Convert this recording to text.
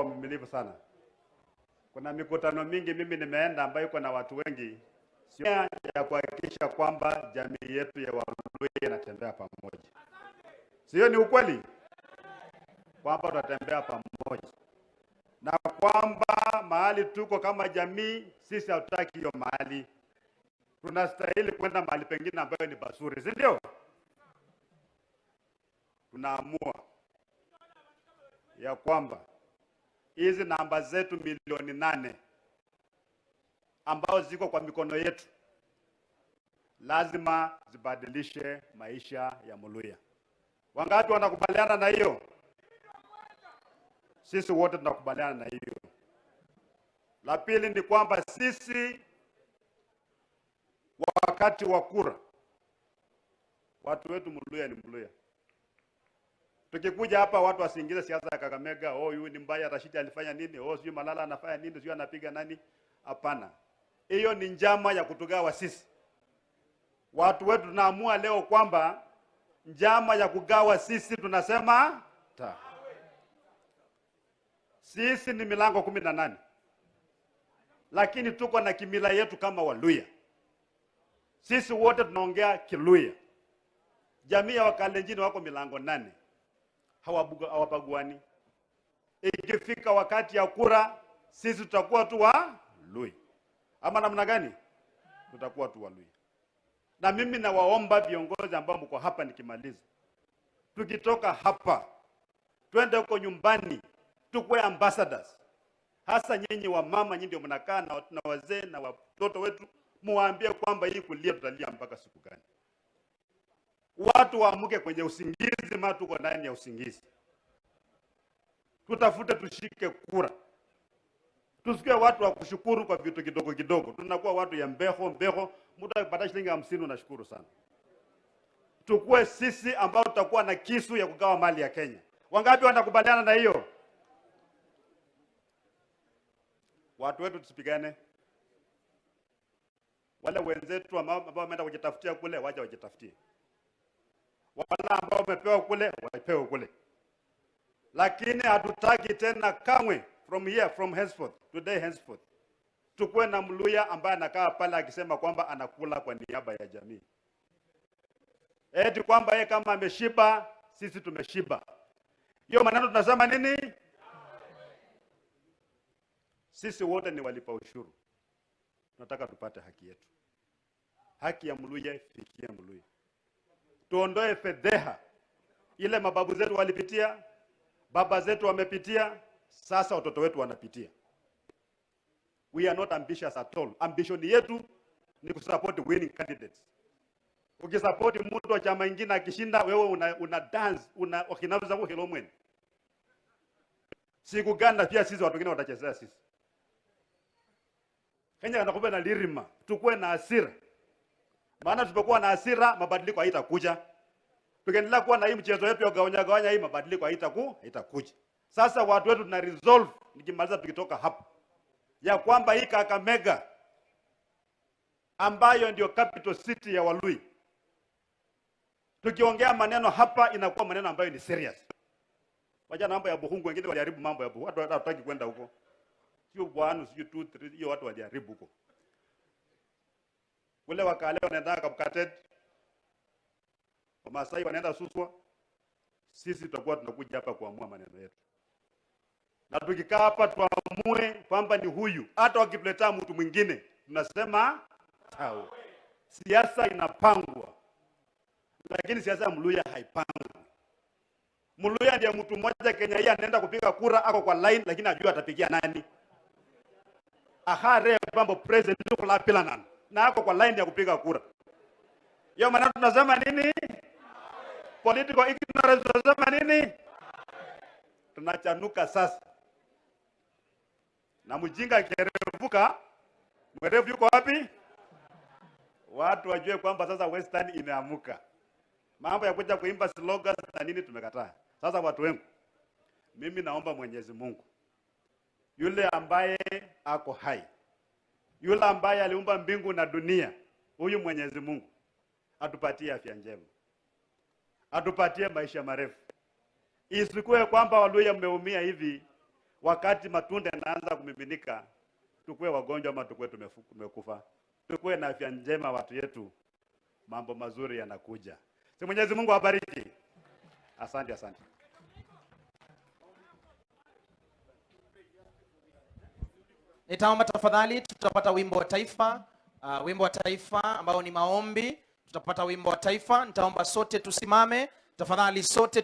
wavumilivu sana. Kuna mikutano mingi mimi nimeenda ambayo iko na watu wengi, sio ya kuhakikisha kwamba jamii yetu ya Waluhya inatembea pamoja. Sio ni ukweli kwamba tutatembea pamoja na kwamba mahali tuko kama jamii, sisi hatutaki hiyo mahali, tunastahili kwenda mahali pengine ambayo ni pazuri, si ndio? Tunaamua ya kwamba hizi namba zetu 8 milioni ambao ziko kwa mikono yetu lazima zibadilishe maisha ya Mluhya. Wangapi wanakubaliana na hiyo? Sisi wote tunakubaliana na hiyo. La pili ni kwamba sisi wakati wa kura, watu wetu Mluhya ni Mluhya. Tukikuja hapa watu wasiingize siasa ya Kakamega, "Oh, huyu ni mbaya, Rashidi alifanya nini? Oh, sijui Malala anafanya nini, sijui anapiga nani." Hapana. Hiyo ni njama ya kutugawa sisi. Watu wetu tunaamua leo kwamba njama ya kugawa sisi tunasema ta. Sisi ni milango 18, lakini tuko na kimila yetu kama Waluhya. Sisi wote tunaongea Kiluhya. Jamii ya Wakalenjin wako milango 8, hawabaguani. Ikifika wakati ya kura, sisi tutakuwa tu Waluhya, ama namna gani? Tutakuwa tu Waluhya. Na mimi nawaomba viongozi ambao mko hapa, nikimaliza, tukitoka hapa twende huko nyumbani, tukuwe ambassadors, hasa nyinyi wa mama, nyinyi ndio mnakaa na wazee na watoto wetu, muwaambie kwamba hii kulia tutalia mpaka siku gani? Watu waamke kwenye usingizi, maana tuko ndani ya usingizi. Tutafute tushike kura, tusikie watu wa kushukuru kwa vitu kidogo kidogo. Tunakuwa watu ya mbeho mbeho, mtu akipata shilingi 50 unashukuru sana. Tukue sisi ambao tutakuwa na kisu ya kugawa mali ya Kenya. Wangapi wanakubaliana na hiyo? Watu wetu tusipigane. Wale wenzetu ambao wameenda kujitafutia kule, waje wajitafutie. Wale ambao wamepewa kule, wapewe kule. Lakini hatutaki tena kamwe, from here, from henceforth, today henceforth, tukuwe na Mluhya ambaye anakaa pale akisema kwamba anakula kwa niaba ya jamii, eti kwamba yeye kama ameshiba, sisi tumeshiba. Hiyo maneno tunasema nini? Sisi wote ni walipa ushuru, tunataka tupate haki yetu. Haki ya Mluhya ifikie Mluhya, tuondoe fedheha ile mababu zetu walipitia, baba zetu wamepitia, sasa watoto wetu wanapitia. We are not ambitious at all. Ambition yetu ni kusupport winning candidates. Ukisupport mtu wa chama ingine akishinda, wewe una dance, una wakinavza kuhilo mwene. Siku gani pia sisi watu wengine watachezea sisi? Kenya anakuwa na lirima, tukue na hasira. Maana tusipokuwa na hasira mabadiliko haitakuja. Tukiendelea kuwa na hii mchezo yetu ya gawanya gawanya hii, mabadiliko haitakuja. Sasa watu wetu tuna resolve, nikimaliza tukitoka hapa, ya kwamba hii Kakamega ambayo ndio capital city ya Waluhya, tukiongea maneno hapa inakuwa maneno ambayo ni serious. Wacha mambo ya Bukhungu, wengine waliharibu mambo ya Bukhungu. Watu hawataki kwenda huko. Sio 1, sio 2, 3, hiyo watu waliharibu huko. Wale Wakale wanaenda Kapkatet, Wamasai wanaenda Suswa. Sisi tutakuwa tunakuja hapa kuamua maneno yetu, na tukikaa hapa tuamue kwamba ni huyu, hata wakituletea mtu mwingine tunasema sawa. Siasa inapangwa, lakini siasa ya Mluhya haipangwi. Mluhya ndiye mtu mmoja Kenya hii anaenda kupiga kura, ako kwa line, lakini ajua atapigia nani. Ahare pambo president kula pilanan na ako kwa line ya kupiga kura. Hiyo maana tunasema nini? Political ignorance tunasema nini? Tunachanuka sasa. Na mjinga akierevuka, mwerevu yuko wapi? Watu wajue kwamba sasa Western imeamuka. Mambo ya kuja kuimba slogans na nini tumekataa. Sasa watu wengu, mimi naomba Mwenyezi Mungu, yule ambaye ako hai, yule ambaye aliumba mbingu na dunia, huyu Mwenyezi Mungu atupatie afya njema, atupatie maisha marefu. Isikuwe kwamba Waluhya mmeumia hivi, Wakati matunda yanaanza kumiminika, tukuwe wagonjwa ama tukuwe tumekufa, tukuwe na afya njema watu yetu, mambo mazuri yanakuja. Si Mwenyezi Mungu awabariki. Asante, asante. Nitaomba tafadhali, tutapata wimbo wa taifa, wimbo wa taifa ambao ni maombi. Tutapata wimbo wa taifa. Nitaomba sote tusimame tafadhali, sote.